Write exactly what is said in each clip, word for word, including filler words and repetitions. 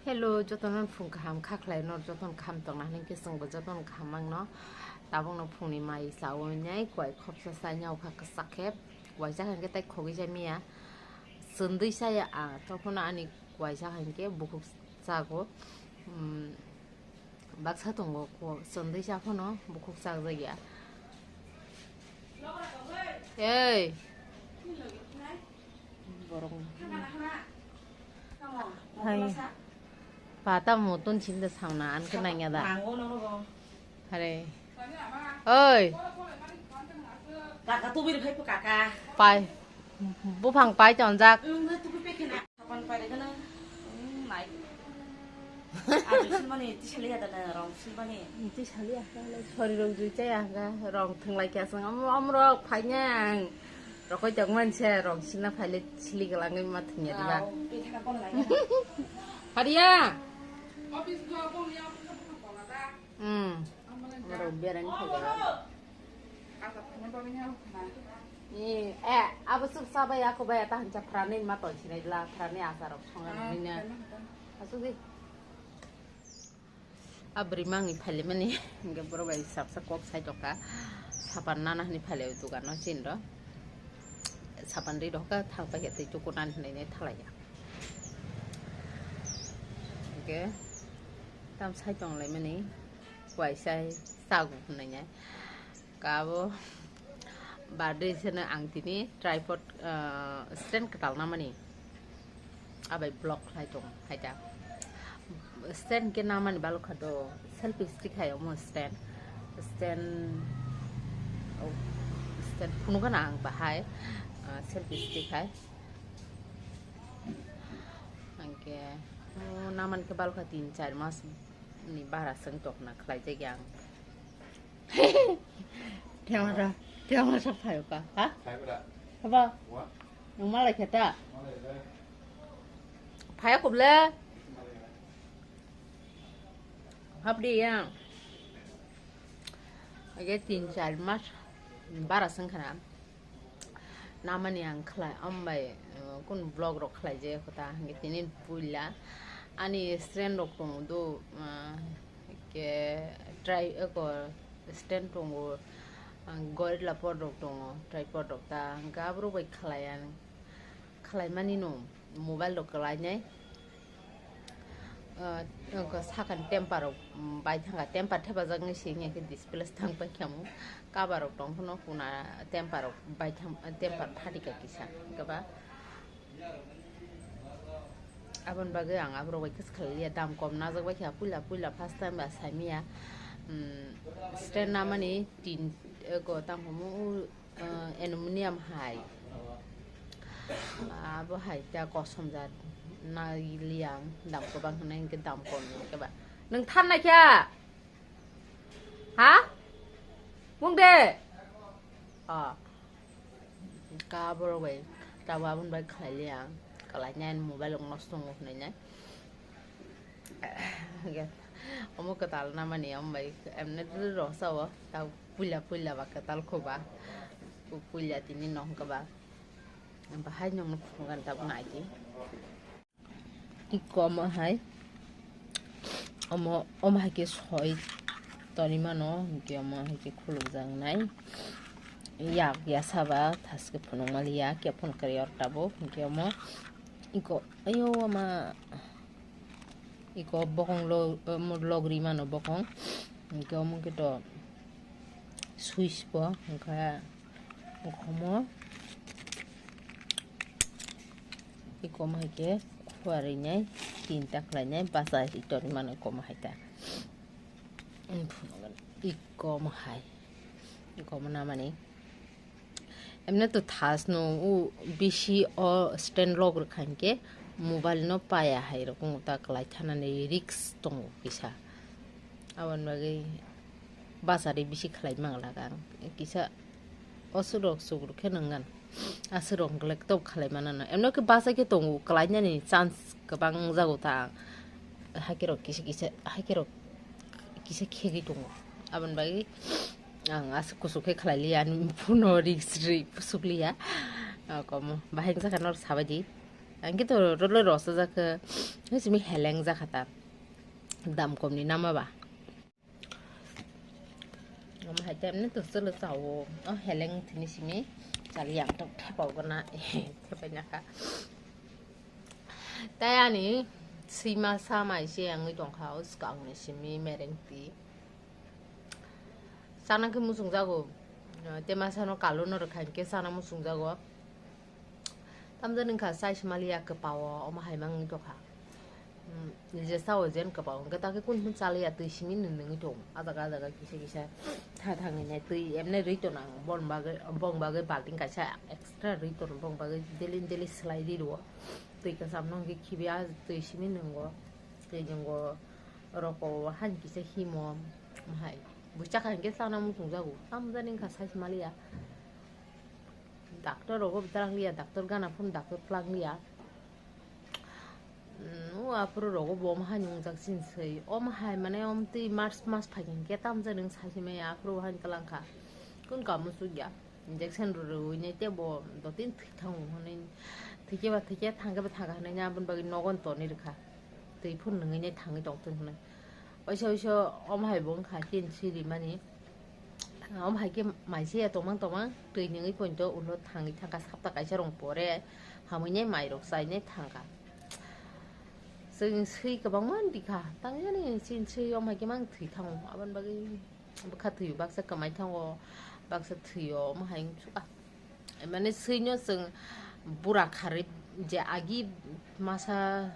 Hello, jotono phung kaham kha khlai no, jotono kaham tongna hwnwi khe chwngbo jotono kaham mangno. Tabukno phungni mai chawi nai kwai khopsa sai nyaw kha kwchak khe, waisa hwnkhe tai khogwi cha miya. Chwndwi chaya a, tokhono ani waisa hwnkhe bukhuk chago. Umm, baksa tongo ko, chwndwi cha phano bukhuk chak jakya. Ei! Borok. Hai. Pata mutun sinda sauna an ke nanya da. Hare. Oi. Kaka tu bir khai kaka. Pai. Buphang pai tonjak. Ung tu bi pekena. Sapan pai de kana. Nai. Adu sin mani tisali ada na rong sin mani. Tisali ada na sori rong jui chaya ga rong thenglai kya sang amrok phainyang. Rokoi tong manse rong sina phaile sili galangwi ma thwngya diba. Hariya. Hmm. Rong berani phaile. Ni, eh, abo sup sabai ako bai ata hancha phrani ma tong sinai la phrani asa rok songa nina. Asuk di. A bwrwi mangni phaile mani, hingke borok bai sapsa kok sai tongkha. Sapan nana hwnwi phaile o dogano chinro. Sapan ri rokha thang paikha tei tukunani hwnwi nai thalaiya. Hingke tam sai tonglaimani, kuaisai sagu hwnwi nai. Kabo birthday seno ang tini tripod, ah, stand kwtal namani. Abai block khlai tong hai ta. Stand ke namani balok kha do selfie stick hai omo stand. Stand, oh, stand phunuk gana ang bahai, ah, selfie stick hai. Angke, oh, namani ke balok kha tin char mas ni bara seng tok na khlai jagi ang. Tengwasa, tengwasa phayo ka, ha? Phaibra. Haba? Wa? Nung malai kheta? Malai le. Phaya kuble? Malai le. Hapdi yang. Age tin char mas bara seng khana. Namani ang khlai, ambai, eh, kun vlog rok khlai je kota, hingke tini puila ani stand rok tong do, ah, ke try, eko stand tongo, ah, gorilla pod rok tongo, tripod rok ta, hingke aborok bai khlai ang, khlai mani no mobile rok kwlai nai. Ah, wngkha sakani temper rok, mm, bai thangkha, temper thepajak wngwi se wngya khe display se thang paikha mo. Cover rok tong phano kuna temper rok bai thang, temper phatika kisa keba. Aboni bagwi ang aborok bai kwchwkha liya, dam kom najak bai kha, puila puila first time ba saimanya, mm, stand namani tin, eko tang phano. Ah, aluminium hai. Abo hai ta kosom jat nai liang dam kwbang hwnwi hwnkhe dam kom hwnkhe ba. Nwng than nai kha? Ha? Mung de? Ah. Ka borok bai tabuk aboni bai khlai liang. Khlai nai mobile rok nosto wngo hwnwi nai. Omo kwtal namani, omo bai emne rw rw sao, ta puila puila ba kwtal kho ba, pu-, puila tini nong kha ba, bahai nong phunukgani tabuk naidi. Iko omo hai, omo, omo hai khe soi toni mano, hinkhe omo hai khe khulukjak nai, yak ya saba thaske phunuk maliya, khe phunuk kwrwi or tabuk, hinkhe omo iko, ayo ama. Iko bokong lo-, omo logri mano bokong. Hingke omo khe to switch bo hingkha omo. Iko omo hai khe khuarwi nai tinta khlai nai bacha hitor mano iko omo hai ta. Iko omo hai. Iko omo namani. Emne to thas no u bisi o stand log rwkha hinkhe mobile no paya hai rok wng ta kwlai thanani risk tongo kisa. Aboni bagwi bachari bisi khlai mang laga ang kisa o swrwk swk rok khe nwngan. A swrwk hwnkhe to khlai manano. Emno khe bachai khe tongo kwlai nani chance kwbang jago ta. Hakhe rok kisa kisa, hakhe rok kisa khegwi tongo. Aboni bagwi ang aswk kuchuk khe khlai liya, ani phone no risk ri pusuk liya. Ah, komo bahai wngsa khe noro sabai di. Ang khe to rolo rosa jakha, simi heleng jakha ta, dam kom ni nama ba. Omo hai te emni to chwlo chao, o heleng thini simi chali ang tok thepao gana thepai na kha. Tai ani sima sa mai se ang tong kha, o swkang ni simi mereng ti. Sana khe muchung jago, te masa no kalo no rwkha hwnkhe sana muchung jago. Tamjani wngkha chai sima liya kwpao, omo hai mang wngwi tongkha. Nije sao jen kwpao hwnkhe takhe kun kun chaliya twi simi nwnwi tongo. A jaga a jaga kisa kisa tha thangwi nai twi emne rwi tono ang. Bon bagwi, bong bagwi balting kaisa extra rwi tono, bong bagwi daily daily swlai ri rwo. Twi kwcham no hwnkhe khibi a twi simi nwngo. Tei nwngo roko han kisa himo hai. Buchakha hwnkhe chana muchung jago. Tamjani wngkha chai sima liya. Doctor rogo bwtlang liya, doctor gana phone, doctor plang liya. Mm, o aphuru rogo bo omo hai nungjak sin sei. Omo hai mane om twi March mas phai hwnkhe tamjani wng sai se maya aphuru hai tlang kha. Kun kamu sugya. Injection rwrwi ne te bo dotin thwi thango hwnwi. Thwikhe ba thwikhe, thangkhe ba thangkha hwnwi aboni bagwi nogon toni rwkha. Twi phuru nungwi ne thangwi tongthun hwnwi. Oiso oiso omo hai bo wngkha tin siri mani. Omo hai khe mai se ya tongmang tongmang twi nungwi poito ulo thangwi thangkha sapta kaisa rong pore hamwi ne mai rok chai ne thangkha. Chwng swi kwbangma dikha tangjani chin swi omo hai khe mang thwi thango aboni bagwi bwkha thwi baksa kwmai thango baksa thwi o omo hai wngsuka. Mane swino chwng bura kharwi je agi masa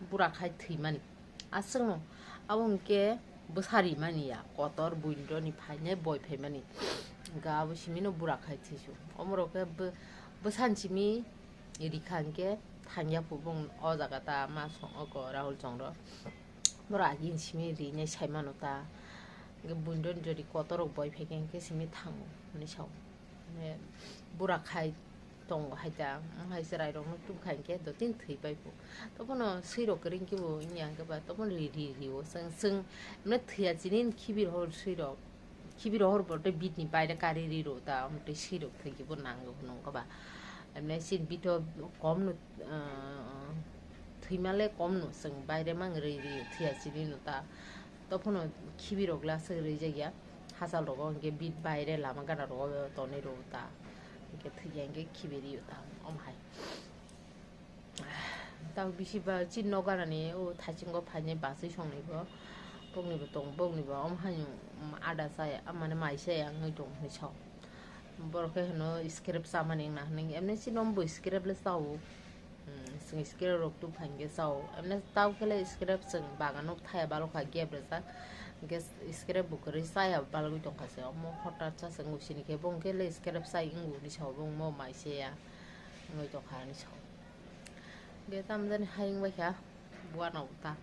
bura khai thwimani. Aswkno abo hwnkhe bwsa rimani ya, kotor buindroni phainai boi phaimani. Hwnkhe abo simino bura khai thwisu. Omorok khe bw-, bwsani simi rikha hwnkhe thangya phu bong o jaga ta ma song oko Rahul chongro. Borok agini simi rinai saimano ta. Hwnkhe buindroni jodi kotorrok boi phaikhe hwnkhe simi thango hwnwi sao. Mane bura khai tongo hai ta, wng hai chwrairokno tubkha hinkhe dotino thwi pai phu. Tobono swirok kwrwi hinkhe bo wngya hinkhe ba tobono ri, ri, rio. Chwng, chwng mane thwiya chini khibi rohor swirok. Khibi rohor bo tei bitni baire kari ri rw ta, omo tei swirok thwikhe bo nango hwnwi wngkha ba. Mane chini bito komno, ah, thwimale komno chwng baire mang ri, ri thwiya chini no ta. Tophano khibirok le aswk rijak ya, hachal rogo hinkhe bit baire lama gana rogo tonwi rwo ta, hinkhe thwikya hinkhe khibi rio ta, omo hai. Tamo bisi ba chini nok ganani o thaichungo phainai bachwi songni bo, bokni bo tong, bokni bo omo hai ada chaya, mane mai chaya wngwi tong hinwi sao. Borok khe hino scrap chamani wngna hwnwi, emni chini omo bo scrap le chao. Hmm, chwng scrap rok tubkha hinkhe chao. Emne tao khe le scrap chwng bagan o thaya balokha gap rwjak. Hinkhe scrap bo kwrwi chaya balogwi tongkha se. Omo hotar cha chwng usini khe bo hinkhe le scrap chai wngo hinwi sao, bo omo mai se ya wngwi tongkha hinwi sao. Hinkhe tamjani hai wngbaikha buano ta.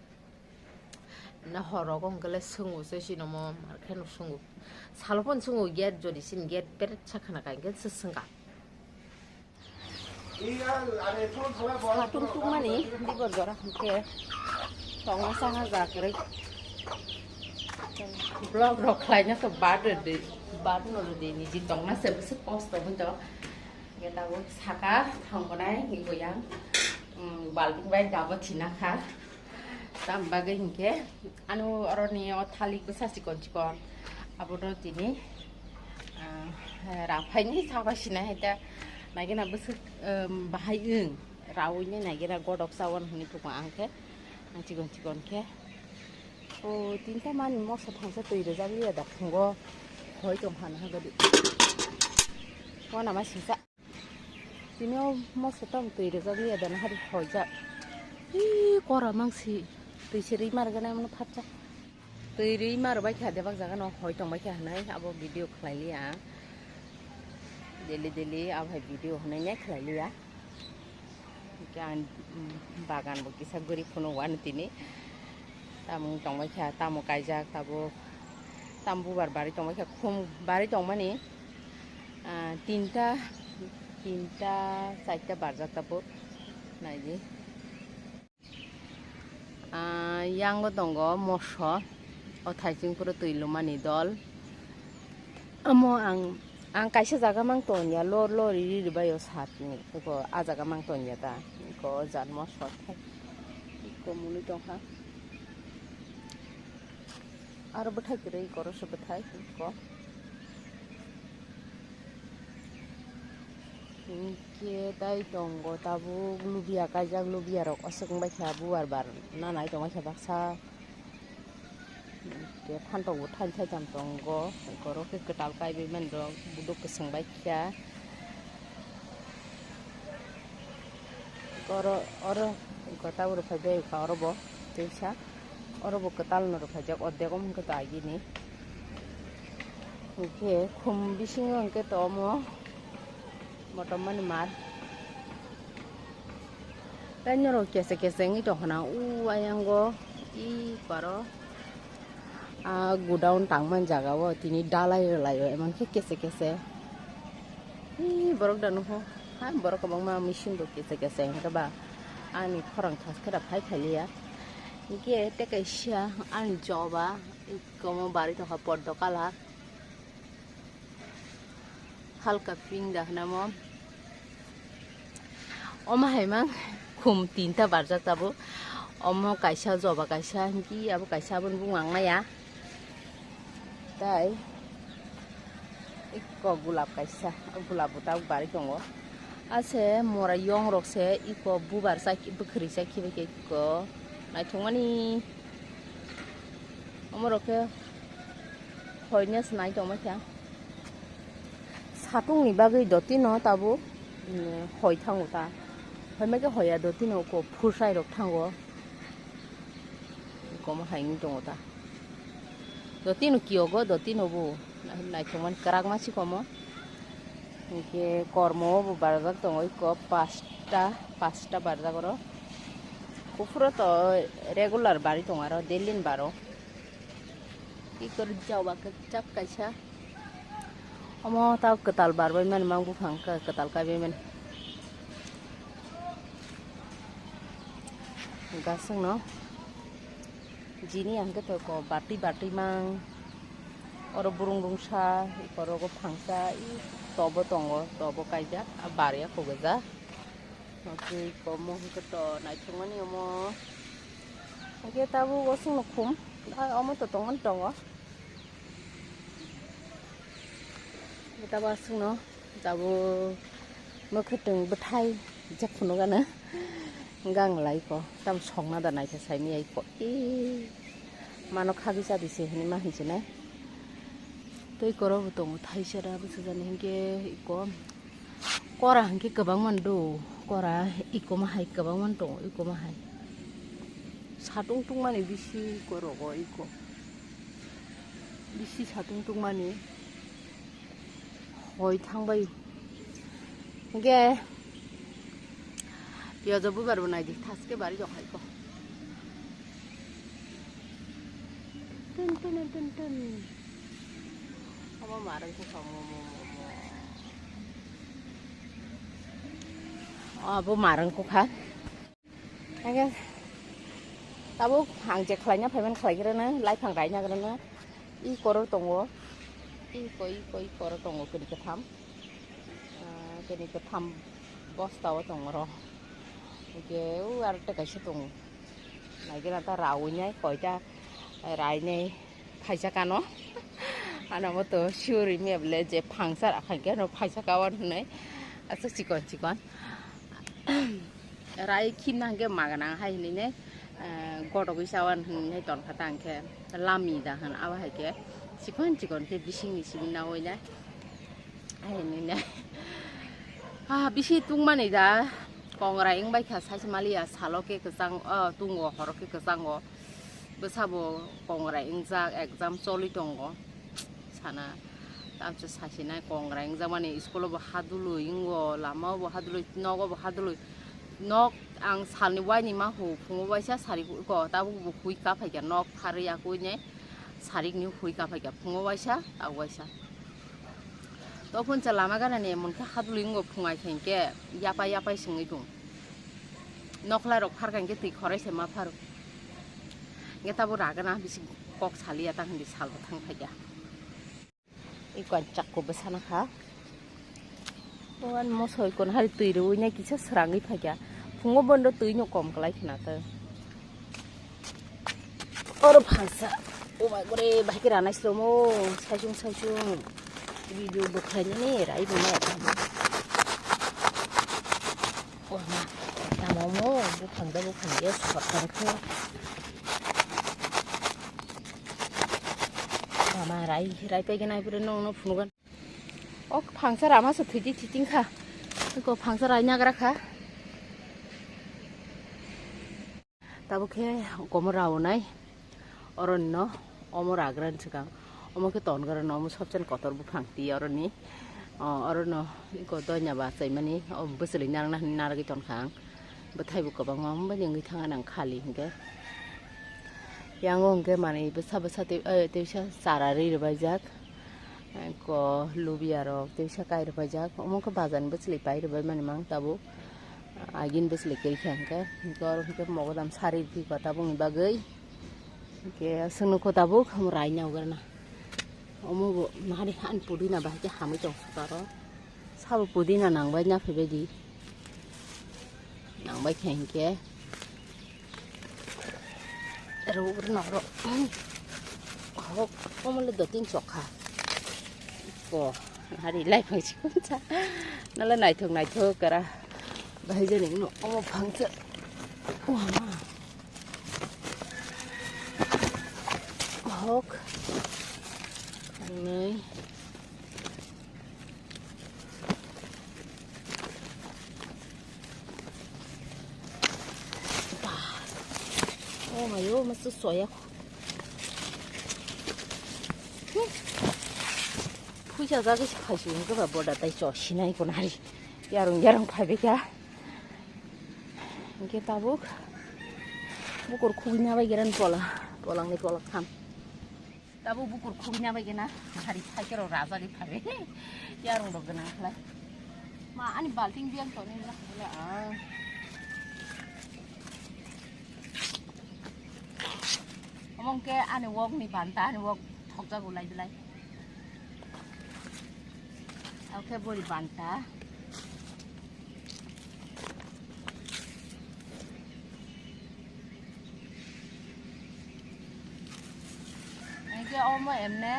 Na horo khe hwnkhe le swngo se sini omo, mar khe no swngo. Salo phano swngo gate jodi sini gate beret sa khana ka hinkhe se swngkha. Satung tukmani dibor jora hwnkhe tongna sana ja kwrwi. Vlog rok khlaina khe bad rwdi, bad no rwdi, niji tongna se bwswk kosto hwn to. Hwnkhe tabuk saka thangkhnai hinwi ang, um, balting bai dabo thina kha. Tam bagwi hinkhe ano oroni o thalik bwsa chikon chikon abono tini, ah, raphaini saba sinai hai ta naigena bwswk, um, bahai wng rawi nai naigena godok chawan hwnwi thukma ang khe ang chikon chikon khe o tinta mani moso thangsa twi rwjak liya da phungo hoi tong hana hagadi wana ma sisa. Tini o moso tong twi rwjak liya dana hari hoijak. Ih, kora mangsi. Twi se rwi margana emno phatsa. Twi rwi mar bai kha debak jaga no hoi tong bai kha hinai abo video khlai liya. Daily daily abo hai video hinai nai khlai liya. Hwnkhe ang, mm, bagan bo kisa guri phunuk wani tini. Tamung tongbai kha, tamo kaijak tabuk. Tam bubar bari tongbai kha, khum bari tongmani, ah, tinta, tinta, charta barjak tabuk. Naidi. Ah, yango tongo moso, o thaiching phuru twi lumani dol. Omo ang, ang kaisa jaga mang tongya, lor lor riri rwbaio satni, eko a jaga mang tongya ta. Ko janmo sothai. Ko muli tongkha. Aro bwthai kwrwi koro se bwthai ko. Hinkhe tai tongo tabuk lubia kaijak, lubia rok aswk wngbaikha bubar bar na nai tongbaikha baksa. Hinkhe phantok bo thani thaitam tongo, borok khe kwtal kaiwi mani rok buduk kwchwng baikha. Oro, oro, tabuk rwphai bai kha oro bo teisa. Oro bo kwtal no rwphaijak, ordek omo hwnkhe to agini. Hwnkhe khum bisingo hwnkhe to omo motom mani mar. Tei norok kese kese wngwi tongkha na u ayango i paro. Ah, godown tangmani jaga o tini dalai rwlai o, emon khe kese kese. Ee, borok da nukho. Ha, borok kwbangma machine bo kese kese hwnkhe ba ani khorang thaskhe da phai phailiya. Hinkhe tei kaisa ani joba, ikomo barwi tongkha poddo colour. Halka pink da hwnamo. Omo hai mang khum tinta barjak tabuk. Omo kaisa joba kaisa, hinkhe abo kaisa aboni bumung ang maya. Tai iko gulab kaisa, gulab bo tabuk barwi tongo. Ase mora yong rok se iko bubar chak-, bwkhwrwi chakhe bai khe iko naithokmani. Omo rok khe hoina se nai tongma khe. Satung ni bagwi dotino tabuk, mm, hoi thango ta. Hoi ma khe hoya dotino ko phusai rok thango. Komo hai wng tongo ta. Dotino kiyogo, dotino bo naithokmani kwrak ma si komo. Hinkhe kormo bo barjak tongo iko pasta, pasta barjak oro. Kuphuro to regular bari tongo aro daily ni baro. Iko joba kwchak kaisa. Omo ta kwtal barbai mani mang buphang khe kwtal kaibai mani. Gaswk no jini ang khe to ko bati bati mang. Oro burung rungsa, iko rogo phangsa, i tobo tongo, tobo kaijak, a bari a kugujak. Hwnkhe iko omo hwnkhe to naithokmani omo. Hwnkhe tabuk oswk no khum, a omo to tongmani tongo. Tabuk aswkno tabuk mwkhwtwng bwthai jak phunukgana gang lai kho, tamo sokna da naikhe saimaya kho. Ee, mano khagwi chadi se hinwi ma hinwi sinai. Tei koro bo tongo thaisa da bwsajani hinkhe iko kora hinkhe kwbangma do, kora iko ma hai kwbangma tongo, iko ma hai satung tungmani bisi korogo iko. Bisi satung tungmani hoi thangbai. Hinkhe piyajo bubar bo naidi thaske bari jok hai ko. Tun tun tun tun. Omo marang ko kha mo mo mo mo. Abo marang ko kha. Hingke tabuk ang je khlaina phaiman khlaigrana, laiphang rainagrana, i koror tongo, i koi, i koi koror tongo, kini katham, ah, kini katham bosta o tongo ro. Hingke o aro tei kaisa tongo, naigena ta raui nai, koita rainai. Phaisa kano. Ano mo to suri me ble je phangsa ra khankhe no phaisa kawan hinui. Aswk chikon chikon. Rai khimna hwnkhe magana hai hinui ne, eh, godogwi chawan hinui ne tonkha ta hwnkhe lami da hwn abo hai khe chikon chikon khe bisingni simi naui nai. Aini ne. Ah, bisi tungmani da kongrai wngbai kha, saisa maliya salo khe kwchang, oh, tungo horo khe kwchango. Bwsabo kongrai wngjak, exam choli tongo. Sana tamsa sasinai kongrai wngjakmani, school o bo hadului wngo, lama o bo hadului, nogo bo hadului. Nok ang salni waini ma hu, phungo waisa sari ko, tabuk bo hui ka phaikha, nok pharwi yakui ne sarikni hui ka phaikha, phungo waisa, tabuk waisa. Topon cha lama ganani emon khe hadului wngbo phungai khe hinkhe yapai yapai songwi tong. Nokhlai rok pharkha hinkhe twi khorai se ma pharo. Hinkhe tabuk ragana bisi kok saliya ta hindi salbo thang phaikha. Iko ani chakku bwsana kha. O ani mosoi kon hari twi rwi nai kisa srangwi phaikha. Phungo bondo twi no kom kwlai khna ta. Oro phangsa. O bai gore bai kira nai slomo. Saisung saisung. Video bo khlai ni rai bo na. O ma. Tamo mo. Bu phang da bu phang ya sot kan kho. Mama rai rai pe gena pura nong no phunu gan. Ok phangsa rama so thwidi thiting kha. Ko phangsa rai nagra kha. Tabuk khe komo raonai oronno omo ragran swkang omo khe tongra no omo sobsen kotor buphang ti oroni. O orono iko doina ba chaimani o bwchwlwi narwkna hwnwi narwgwi tonkha ang bwthai bo kwbangma omo bai wngwi thang nang khali hinkhe yango hinkhe manwi bwsa bwsa tei tei sa chara rwi rwbaijak ko lubia rok tei sa kai rwbaijak omo khe bazar ni bwchwlwi pai rwbaimani mang tabuk. Agin bwsle kwrwi kha hwnkhe, hwnkhe oro hwnkhe mogodam sari rwkhe kota bongni bagwi. Hwnkhe aswk nukho tabuk, omo raina hwgwrana. Omo bo nahari han pudina bahai khe hamwi tong sukha aro. Sabo pudina nangbai naphaibaidi. Nangbai khe hwnkhe. Rwgwrana oro. Hok, omo le dotting chokha. Bo, hari lai phang sikon cha. Nala naithok naithok kara. Bahai jani no omo phangsa. Wah, ma. Hok. Nai. Ba. Oh my, oh, masa soya. Puja jagwi se phaisu wngkhe ba boda tai cho sinai kono hari. Yarung yarung phaibai kha. Hwnkhe tabuk bukur khugui nabai gerani pola, polangni polak tham. Tabuk bukur khugui nabai gena hari phaikhe rok rajagwi phaibai. Yarung rok gwnang khlai. Ma ani balting biyang toni la la. Omo hwnkhe ani wokni banta, ani wok thokjago lai belai. Omo khe bori banta. Hwnkhe omo emne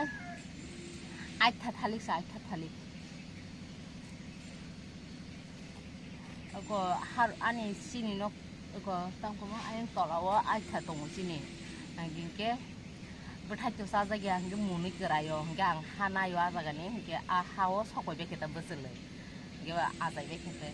aitha thalik se, aitha thalik. Oko har ani chini nok oko tangkoma ayang tola o aitha tongo chini. Nangkhe bwthai to chajakya hwnkhe mwnwi kwraio hwnkhe ang ha naio a jagani hwnkhe a ha o sokoi bai khe ta bwchwlwi hwnkhe achai bai khe se.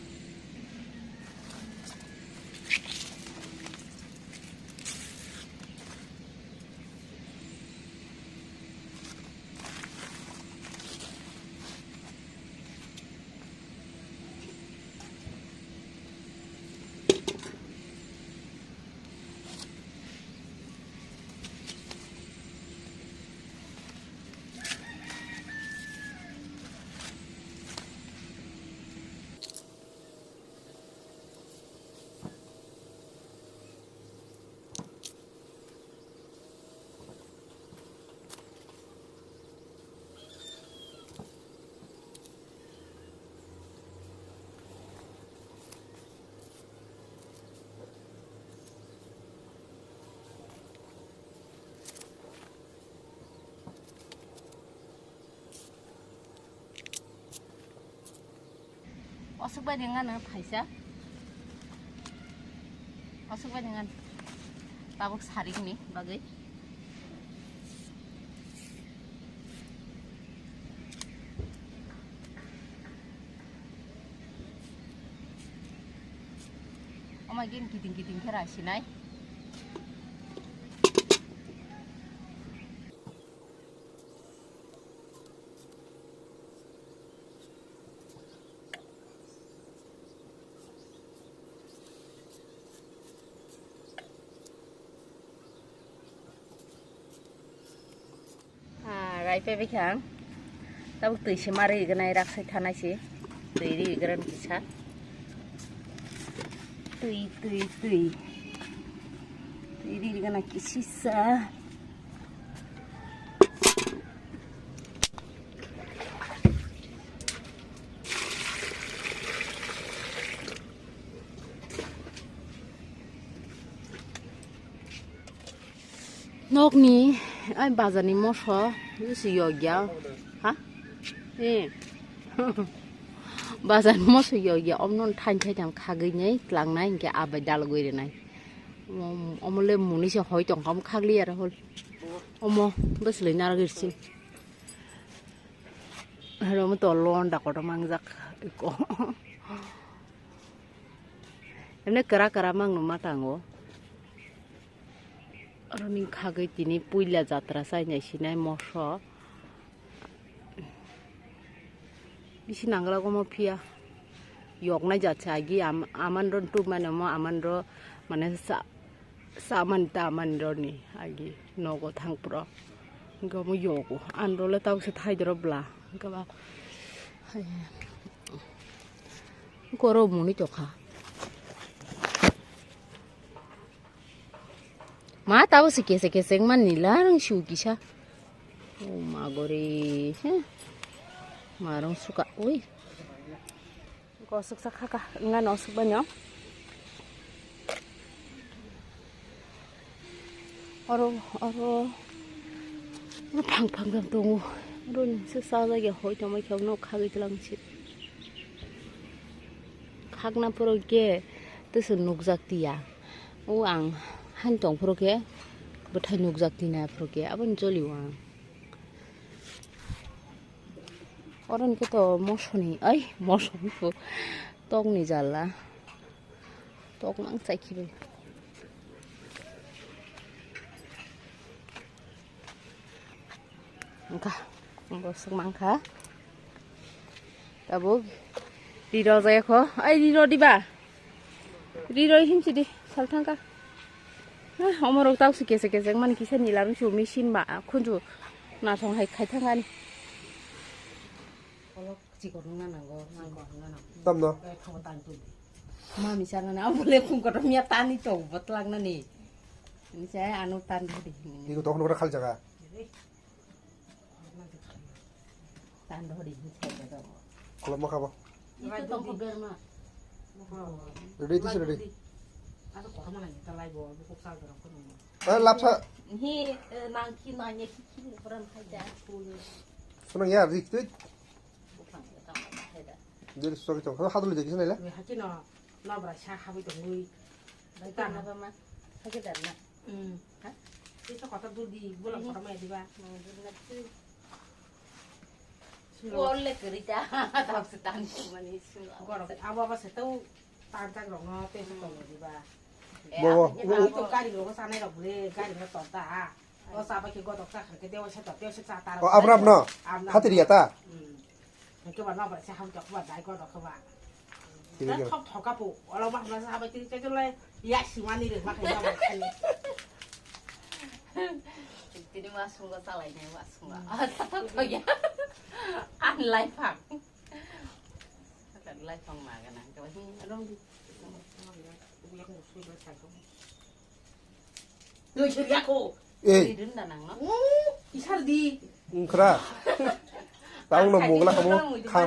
Aswk bai ringa nang phaisa. Aswk bai ringa tabuk sarikni bagwi. Omai gini kiting kiting khe raisinai. Ah, rai pebai kha ang. Tabuk twi se marwi gwnai rak sai thanai se. Twi ri gwnang kisa. Twi, twi, twi. Twi ri gwnang kisisa. Nokni, ai, bazarni moso, jusi yogya, ha? Eh. Bazarni moso yogya, omno thain thaitham khagwi nai, tlangnai, hinkhe abai dalgwi rinai. Om-, omole muni se hoi tongkha, omo khagli aro hol. Omo, bwswlwi narwk irsi. Aro omo to londa kotor mangjak eko. Emne kwra kwra mangno ma tango. Aroni khagwi tini puila jatra chainai sinai moso. Bisi nangla omo phiya. Yoknai jat se agi am-, aman ro tubmani omo aman ro mane sa-, samani ta amani roni agi nogo thang pro. Hinkhe omo yogo. An role tabuk se thai doro bla. Hinkhe ba, hai, koro muni tokha. Ma tabo se kese kese wngmani larang su kisa. O ma gore, he. Marong suka, ui. Kosok sa khaka, nga no suk banyo. Oro, oro, oro phang phang jang tongo. Oro ni se sa jagya hoi tongma khe no khagwi tlang si. Khakna poro khe tesa nukjak tiya. O ang han tong phuru khe bwthai nukjak tina phuru khe aboni jolio ang. Oro ni khe to mosoni, ai, mosoni pho tokni jala. Tok mang chai khibi. Wngkha, bo swk mangkha. Tabuk riro jaya kho. Ai, riro diba? Riro himsi di, sal thangkha. Hah, omorok tau si kese kese mani kisa nila rung su machine ba, khunju nasong hai khai thangani. Olok chikon wngna nango, chikon wngna nango. Tamno? Eh, thango tan tuli. Mami sana na, abole khung kotor miya tani to, botlak nani. Ini saya anu tan tuli. Iku tokno ora khal jaga. Tan dori ni se da. Kolom ma khabo. Itu tong ko berma. Ready, this ready. Asa kotor mana ni talai bo, bu kok sal dorong kono. Eh, lapsa. Hi, eh, nang ki nanya ki ki ni peran hai da. Sunang ya, rik tu. Bukan ya, tang hai da. Jadi suka kita. Kalau hadul jadi sana lah. Ni haki no, no bra sa habi tong lui. Baik, apa, Ma? Haki da na. Hmm. Ha? Itu kotor dudi, bulan kotor maya diba. Wall le kwrwi ta, tabuk se tan mani swngo. Borok abo abo se tau tanjak rokno tei se tongwi diba. Bo, bo. Ani to gari rokno sanai rok bwle, gari no tonta ha. O chaba khe godok cha khe tei o se to, tei o se cha ta rok. O, abra abno. Abno. Hati riya ta? Hmm. Hwnkhe ba nokbar se ham tok ba dai godok khe ba. Thok thok ka pu. Olo ba hamla sa bai tini chai chulai. Ya simani re ma khai ba khani. Tini ma sungo chalai nai ma sungo. Asa thok thok ya. An lai phang. Lai phang ma ga nang ka ba. Rong di. Ui, sir ya ko. Eh. Isar di. Wngkhra. Tang no mugla kamo kha.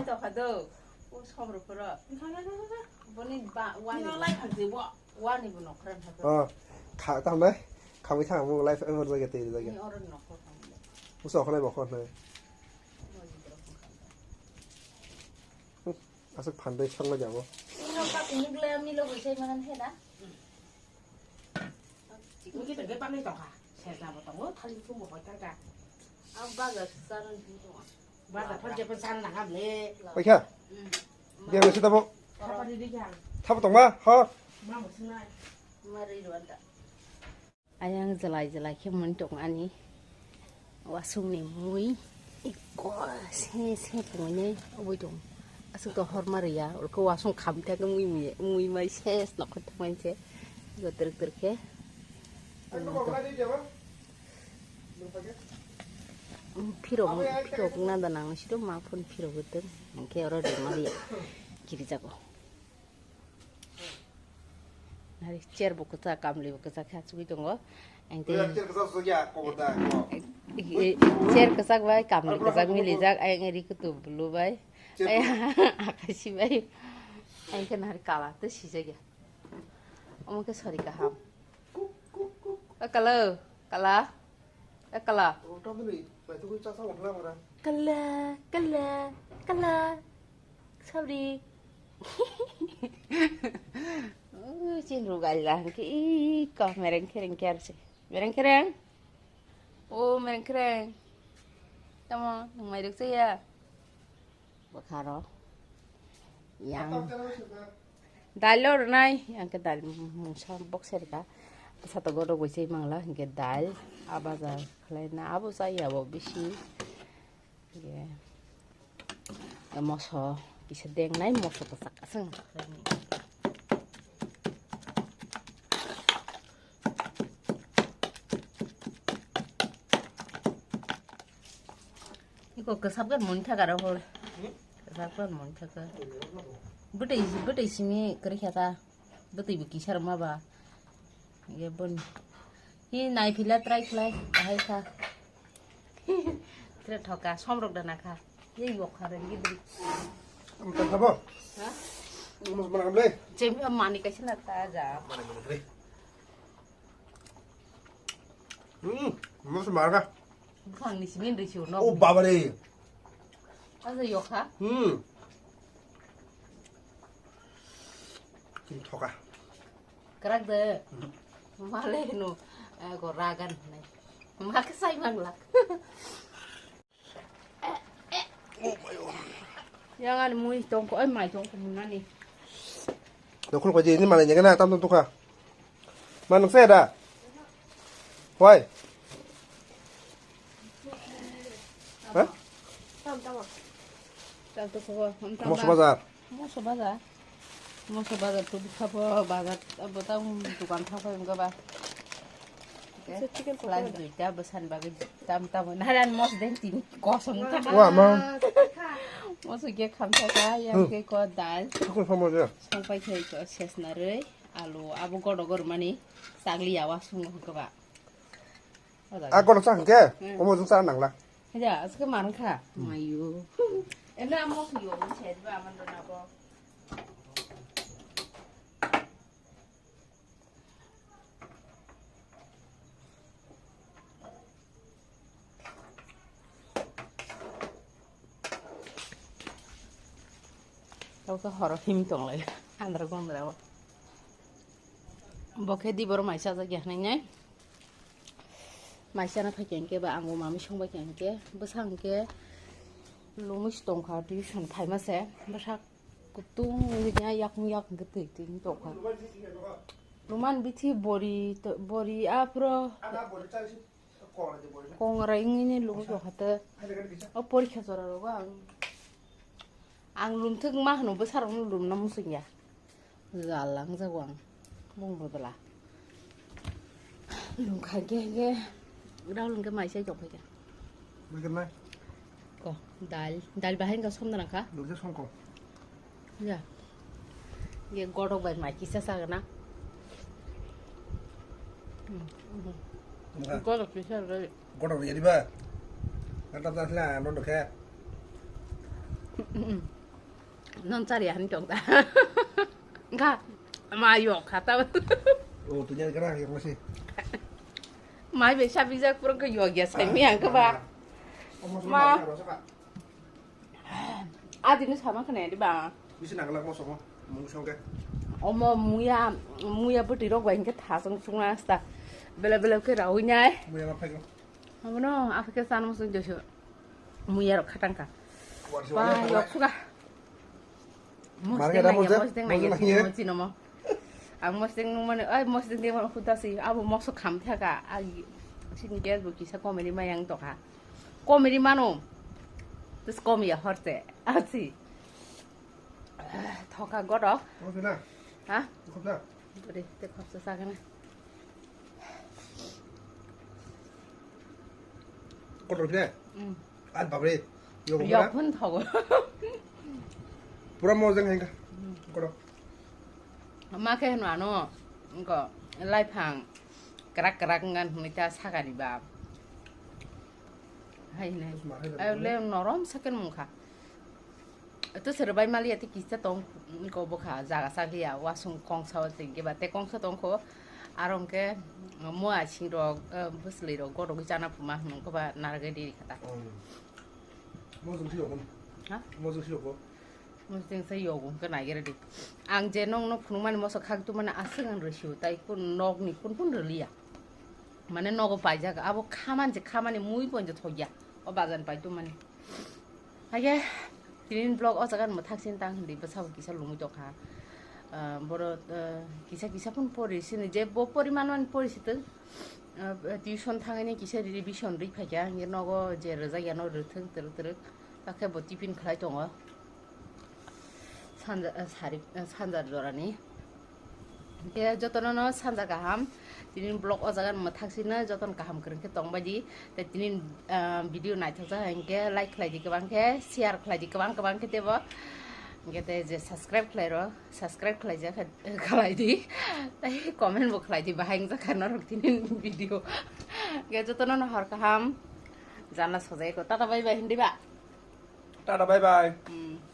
Boni ba wani, wani bo nokra. Oh. Kha ta nai. Khamwi thang mugla ever jage te jage. Ni oro nokra. Usa kholai bo khon nai. Aswk phandai sokna jabo. Ino ka mugla milo bo sai manan he da. Wngkhe tongkhe bagwi tongkha. Sejabo tongo, thani thumbo hoi thangkha. Ang bazar sana di tongo. Bazar phar jepon sana nangam le. Paikha? Hmm. Dia nasi tabo. Thapa di di kha. Thapa tongma? Ha? Ma mo sinai. Mari rwanda. Ayang jelai jelai khe mui tong ani. Wasung ni mui. Ikko se se pungni oboi tong. Aswk to horma riya, ulko wasung kham thak mui mui, mui mai ses nokho thumai se. Go truk truk khe. Phirok, phirok nanda nang sido ma phone phirok gotong. Hingke oro rima riya. Kiri jago. Nari chair bo kwchak, kamli bo kwchak khe achugui tongo. Ang tei chair kwchak sugya, kobo da, ko. Eh, eh, chair kwchak bai kamli kwchak milijak, ayang ri kutu blue bai. Chair ay, akashi bai. Ang khe nari kala to sijagya. Omo khe sori kaham. O kala, kala. Ekla. Oh, tamo ni, bai tu kui chasa wangla mara. Kala, kala, kala. Sabri. Oh, chin rugal lah. Ki, ih, kau mereng kereng kiar sih. Mereng kereng. Oh, mereng kereng. Tamo, nang mai ruk saya. Bwkharo yang dal o rwnai, yang khe dal mungsa bok serika. Bwsa to godok bai se mangla, hinkhe dal a baja khlai na abo chaya bo bisi. Hinkhe moso kisa dengnai, moso bwsak aswng. Iko kwsap khe muni thaka rw hor. Kwsap khe muni thaka. Bwtwi, bwtwi simi kwrwi kha ta. Bwtwi bo kisa rwma ba. Ye boni. Hi nai phila try khlai, ahai kha. Tre thoka, somrok dana kha. Ye yok kha re, ye bri. Ang tang khabo? Ha? Mas mana kamle? Jemi mani kaisa na ta ja. Mana mana kamle? Hmm, mas mana ka? Buphang ni simi risi uno. Oh, baba re. Aja yok kha? Hmm. Kin thoka. Kwrak de. Male no, eh, go ragan nai. Ma khe sai manglak. Yang ani mui tongko, oi mai tongko munani. Dokol ko je ni malai nyega na tam tam tukha. Manung se da. Wai. Ha? Tam tam. Tam tukho, tam tam. Moso bazar. Moso bazar. Moso bazar to bikha bo bazar, abo ta dukan thang phai wngkha ba. Chicken pokora. Duita bwsani bagwi tam tamo. Naran mos den tin kosong ta. Wa ma. Moso ge kham thaka, yang ke ko dal. Ko samo ja. Song pai khai ko ses narei, alu, abo godo gor mani, sagli yawa sung ko ba. A godo sa hwnkhe, hmm, omo jung sa nangla. Ja, aske man kha. Hmm. Mayu. Ena moso yo, se ba man na bo. Tawkhe horo him tonglai andra gondra o. Bo khe di boro mai chajak ya hinwi nai. Mai chana phai khe hwnkhe ba ang bo mami song bai khe hwnkhe bwsa hwnkhe lungwi se tongkha tuition phaima se bwsa. Kutung wngya yakung yakung khe twi twi wng tongkha. Luman bithi bori to, bori aphro kongrai wngwi ni lung tongkha te. O porikha jora rogo ang, ang lumthwk ma hwno bwsarok no lumna muchungya. Jal lang jago ang. Bung bodla. Lungkha ge ge. Rao lungke mai sai tongkha. Ko, dal, dal bahai ka som nang kha? Dal je som ko. Ya. Ye godok bai mai kisa sa na. Godok kisa re. Godok ye diba? Kata ta sila, no do khe. Non chari han tong ta. Kha, ma yok kha ta. Oh, tu nyari kena yok masih. Mai be sabi jak purung ke yok ya sai mi ang ke ba. Ma. Adi ni sama kena di ba. Bisi nang lak mo songo, mung song ke. Omo muya, muya bwtwi rok bai ke thasung sung asta. Bela bela ke rawi nai. Muya ma phai. Abono, aphi ke sana muchung joso. Muya rok khatang kha. Ba, yok suga. Mosdeng nangya, mosdeng nangya, mosdeng nangya. Chino mo. Ang mosdeng nung mani, ai mosdeng de mani khuda si, abo moso kham thaka. Ai, sini gas bo kisa comedy ma yang tokha. Comedy mano. Tus comedy horte. Asi. Thoka godo. Kopi na? Ha? Kopi na? Bari, te khopsa sagana. Kotor khe? Mm. Ar babre. Yok pura. Yok phun thogo. Pura mojang hengka. Mm. Kotor. Ma khe hwnwi ano, ko, laiphang krak krak wngkha hwnwi ta sakani ba. Hai nai. Ai le norom saken mungkha. To sero bai mali ati kisa tong ko bokha jaga sakliya wasung kongsa o tengke ba te kongsa tongkho. Aro hwnkhe mua sing rok, bwswlwi rok godogwi chana phuma hwnwi koba narwgwi riri kha ta. Mojung si rok. Ha? Mojung si rok. Mojung se yogo hwnkhe naigere di. Ang je nokno phunukmani moso khak tumani aswk ang rwsio tai kun nokni kun kun rwliya. Mane nogo paijak abo khamani je khamani mui ponje thokya. O bajan pai tumani. Haikhe tinin vlog o jaga mwthak sin tang hindi bwsabo kisa lumui tokha. Ah, boro, ah, kisa kisa phun pori sini je bo pori manmani pori sitwng. Ah, tuition thangani kisa revision ri phaikha hingke nogo je rwjak yano rwthwng twrwk twrwk. Takhe bo tiffin khlai tongo. Sanja, ah, sari, ah, sanja jorani. Hingke jotono no sanja kaham. Tinin vlog o jaga mwthak sino joton kaham kwrwng khe tongbai di. Tei tinin, ah, video naithok jak hingke like khlai di kwbang khe, share khlai di kwbang kwbang khe tebo. Hingke tei je subscribe khlai ro, subscribe khlai jak khe khlai di. Tei comment bo khlai di bahai wngjakha norok tinin video. Hingke jotono no hor kaham. Jana sojai ko. Tata bye bye hindi ba. Tata bye bye. Hmm.